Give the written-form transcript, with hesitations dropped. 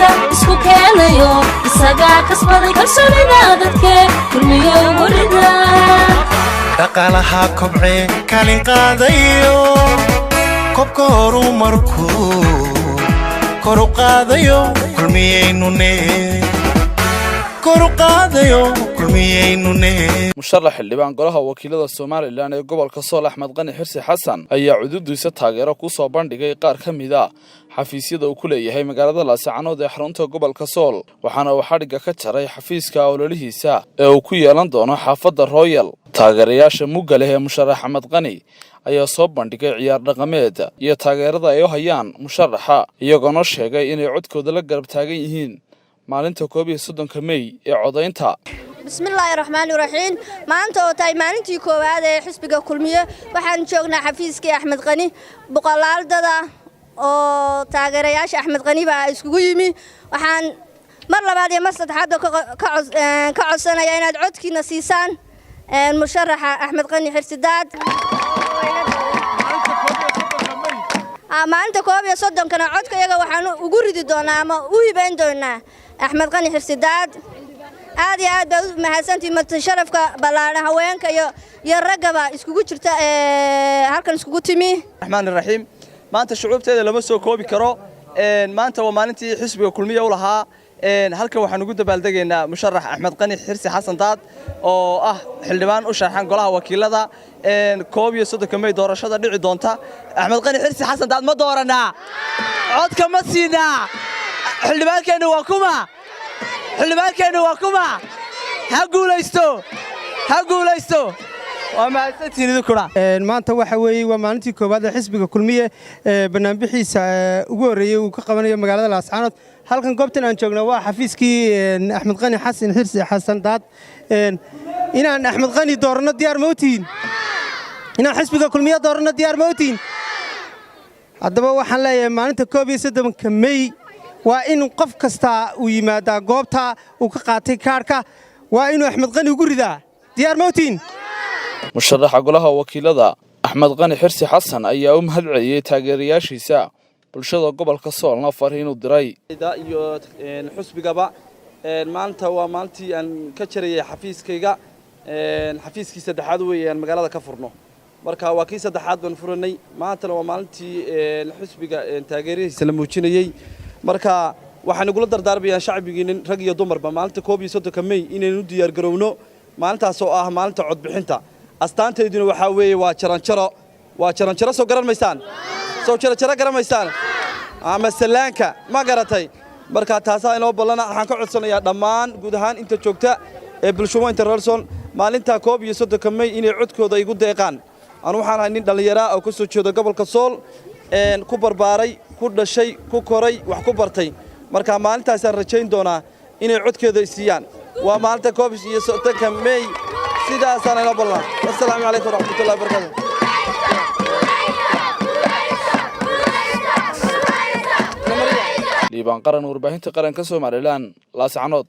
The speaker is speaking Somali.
Bulshada isku keenayo, isagaa kasbaday kalsoonida dadke. Kulmiye ugu rida. Dhaqaalaha kobcee kaalin qaadayo, kobka horumarkuu koru qaadayo, Kulmiyeynune koru qaadayo, Kulmiyeynune. Musharax xildhibaan golaha wakiilada Somaliland ee gobolka Sool, Axmed Qani Xirsi Xasan, ayaa cududiisa taageero ku soo bandhigay qaar ka mid a xafiisyada uu ku leeyahay magaalada Laascaanood ee xarunta gobolka Sool. Waxaana uu xadhigga ka jaray xafiiska ololihiisa ee uu ku yeelan doono xaafadda Royal. Taageerayaasha mugga leh ee musharax Axmed Qani ayaa soo bandhigay ciyaar dhaqameed iyo taageerada ay u hayaan musharaxa, iyagoona sheegay inay codkooda la garab taagan yihiin maalinta 31-ka Mey ee codaynta. Bismillaahi raxmaani raxiim. Maanta oo tahay maalintii koowaad ee xisbiga Kulmiye, waxaan joognaa xafiiskii Axmed Qani. Boqolaal dada oo taageerayaasha Axmed Qani baa iskugu yimi. Waxaan mar labaad iyo mar saddexaad ka codsanaya inaad codkiina siisaan musharaxa Axmed Qani Xirsidaad. Maalinta 31-kana codka iyaga waxaan ugu ridi doonaa ama u hibayn doonaa Axmed Qani Xirsidaad. Aad iyo aad baad u mahadsantihin marti sharafka ballaadhan, haweenka iyo raggaba iskugu jirta ee halkan iskugu timi. Raxmaan raxiim. Maanta shucuubteeda lama soo koobi karo. Maanta waa maalintii xisbiga Kulmiye u lahaa. Halkan waxaan ugu dabaaldegaynaa musharax Axmed Qani Xirsi Xasan Daad, oo ah xildhibaan u sharxan golaha wakiilada. 31-ka Mey doorashada dhici doonta, Axmed Qani Xirsi Xasan Daad ma dooranaa? Codka ma siinaa? Xildhibaankeennu waa kuma? Xildhibaankeennu waa kuma? Ha guulaysto, ha guulaysto! Waa mahadsantihiin idinkuna. Maanta waxa weeye waa maalintii koowaad ee xisbiga Kulmiye ee banaanbixiisa ugu horreeyey uu ka qabanayo magaalada Laascaanood. Halkan goobtan aan joogna waa xafiiskii Axmed Qani Xasan Xirsi Xasan Daad. Inaan Axmed Qani dooranno diyaar ma u tihiin? Inaan xisbiga Kulmiye dooranno diyaar ma u tihiin? Haddaba waxaan leeyahay, maalinta 31-ka Mey waa in qof kastaa uu yimaadaa goobta uu ka qaatay kaadhka, waa inuu Axmed Qani ugu ridaa. Diyaar ma u tihiin? Musharaxa golaha wakiilada Axmed Qani Xirsi Xasan ayaa u mahad celiyey taageerayaashiisa, bulshada gobolka Soolna fariin u diray. Iyo xusbigaba, maanta waa maalintii aan ka jarayay xafiiskayga. Xafiiskii saddexaad weeye aan magaalada ka furno. Marka waa kii saddexaad baan furanay. Maantana waa maalintii xusbiga taageerihiisa la muujinayey. Marka waxaan igula dardaarmayaa shacbigiinin, rag iyo dumarba, maalinta 31-ka Mey inaynu diyaargarowno, maalintaas oo ah maalinta codbixinta. Astaantayduna waxaa weeye waa jaranjaro. Waa jaranjaro, soo garan maysaan? Soo jaranjaro garan maysaan? Ama sallaanka ma garatay? Marka taasaa inoo ballana. Waxaan ka codsanayaa dhammaan guud ahaan inta joogta ee bulshaweynta reer Sool maalinta 31-ka Mey inay codkooda igu deeqaan. Anu waxaan ahay nin dhallinyaraa oo ka soo jeeda gobolka Sool, ku barbaaray, ku dhashay, ku koray, wax ku bartay. Marka maalintaasaan rajayn doonaa inay codkeeda siiyaan. Waa maalinta 31-ka Mey. Sidaasaan inoo ballan. Wassalaamu calaykum waraxmatullahi wabarakatu. Liibaan Qaran, warbaahinta qaranka Somaliland, Laascanood.